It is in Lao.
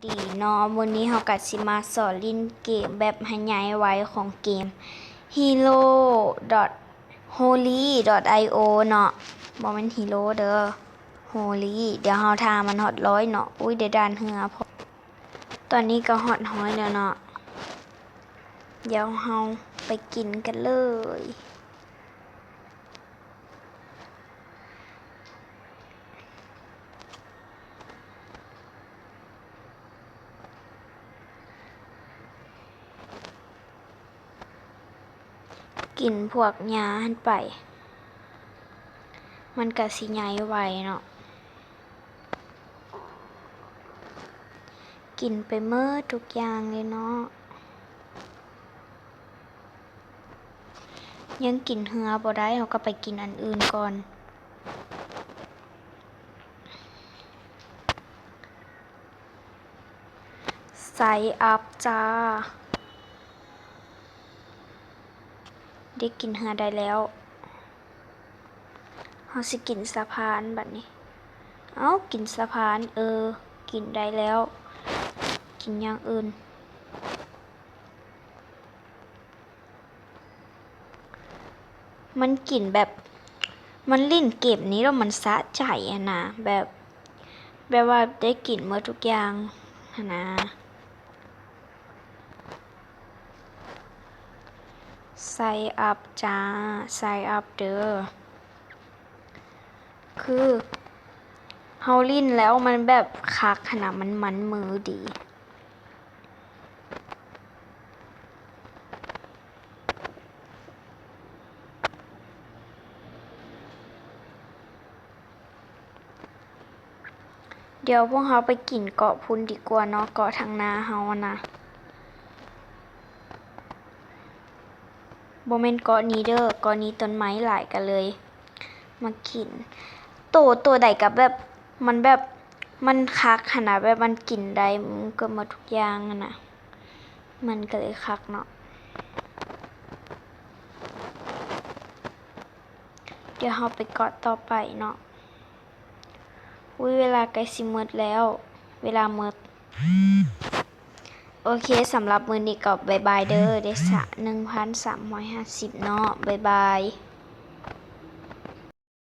ດີເນາະ, ມື້ນີ້ເຮົາກະຊິມາສອນຫຼິ້ນເກມແບບໃຫ້ໃຫຍ່ໄວຂອງເກມ Hero ດອດ Holy ດອດ ໄອໂອ ເນາະ, ບໍ່ແມ່ນ Hero ເດີ Holy. ດຽວເຮົາຖ້າມັນຮອດຮ້ອຍເນາະ. ອຸ້ຍ ໄດ້ດ່ານເຮືອພ້ອມ. ຕອນນີ້ກໍຮອດຮ້ອຍແລ້ວເນາະ, ດຽວເຮົາໄປກິນກັນເລີຍ. ກິນພວກຫຍ້າຫັ້ນໄປ ມັນກະຊິໃຫຍ່ໄວເນາະ. ກິນໄປເໝິດທຸກຢ່າງເລີຍເນາະ. ຍັງກິນເຮືອບໍ່ໄດ້, ເຮົາກໍໄປກິນອັນອື່ນກ່ອນ. ໄຊອັບຈ້າ. ໄດ້ກິນເຮືອໄດ້ແລ້ວ. ເຮົາຊິກິນສະພານບັດນີ້. ເອົ້າ ກິນສະພານ, ເອີ ກິນໄດ້ແລ້ວ. ກິນຢ່າງອື່ນ. ມັນກິນແບບ ມັນຫຼິ້ນເກມນີ້ແລ້ວມັນສະໃຈຫັ້ນນະ, ແບບ ແບບວ່າໄດ້ກິນເໝິດທຸກຢ່າງຫັ້ນນະ. ໄຊອັບຈ້າ, ໄຊອັບເດີ. ຄືເຮົາຫຼິ້ນແລ້ວມັນແບບຄັກຫັ້ນນະ, ມັນມັນມືດີ. ດຽວພວກເຮົາໄປກິນເກາະພຸ້ນດີກວ່າເນາະ, ເກາະທາງໜ້າເຮົາຫັ້ນນະ. ບໍ່ແມ່ນເກາະນີ້ເດີ, ເກາະນີ້ຕົ້ນໄມ້ຫຼາຍ ກໍເລີຍມາກິນ. ໂຕ ໂຕໃດກໍແບບ ມັນແບບ ມັນຄັກຫັ້ນນະ, ແບບມັນກິນໄດ້ເກືອບໝົດທຸກຢ່າງຫັ້ນນະ, ມັນກໍເລີຍຄັກເນາະ. ດຽວເຮົາໄປເກາະຕໍ່ໄປເນາະ. ອຸ້ຍ ເວລາໃກ້ຊິໝົດແລ້ວ, ເວລາໝົດ. ໂອເຄ, ສຳລັບມື້ນີ້ກໍບາຍບາຍເດີ, ໄດ້ສະ ໜຶ່ງພັນສາມຮ້ອຍຫ້າສິບເນາະ, ບາຍບາຍ.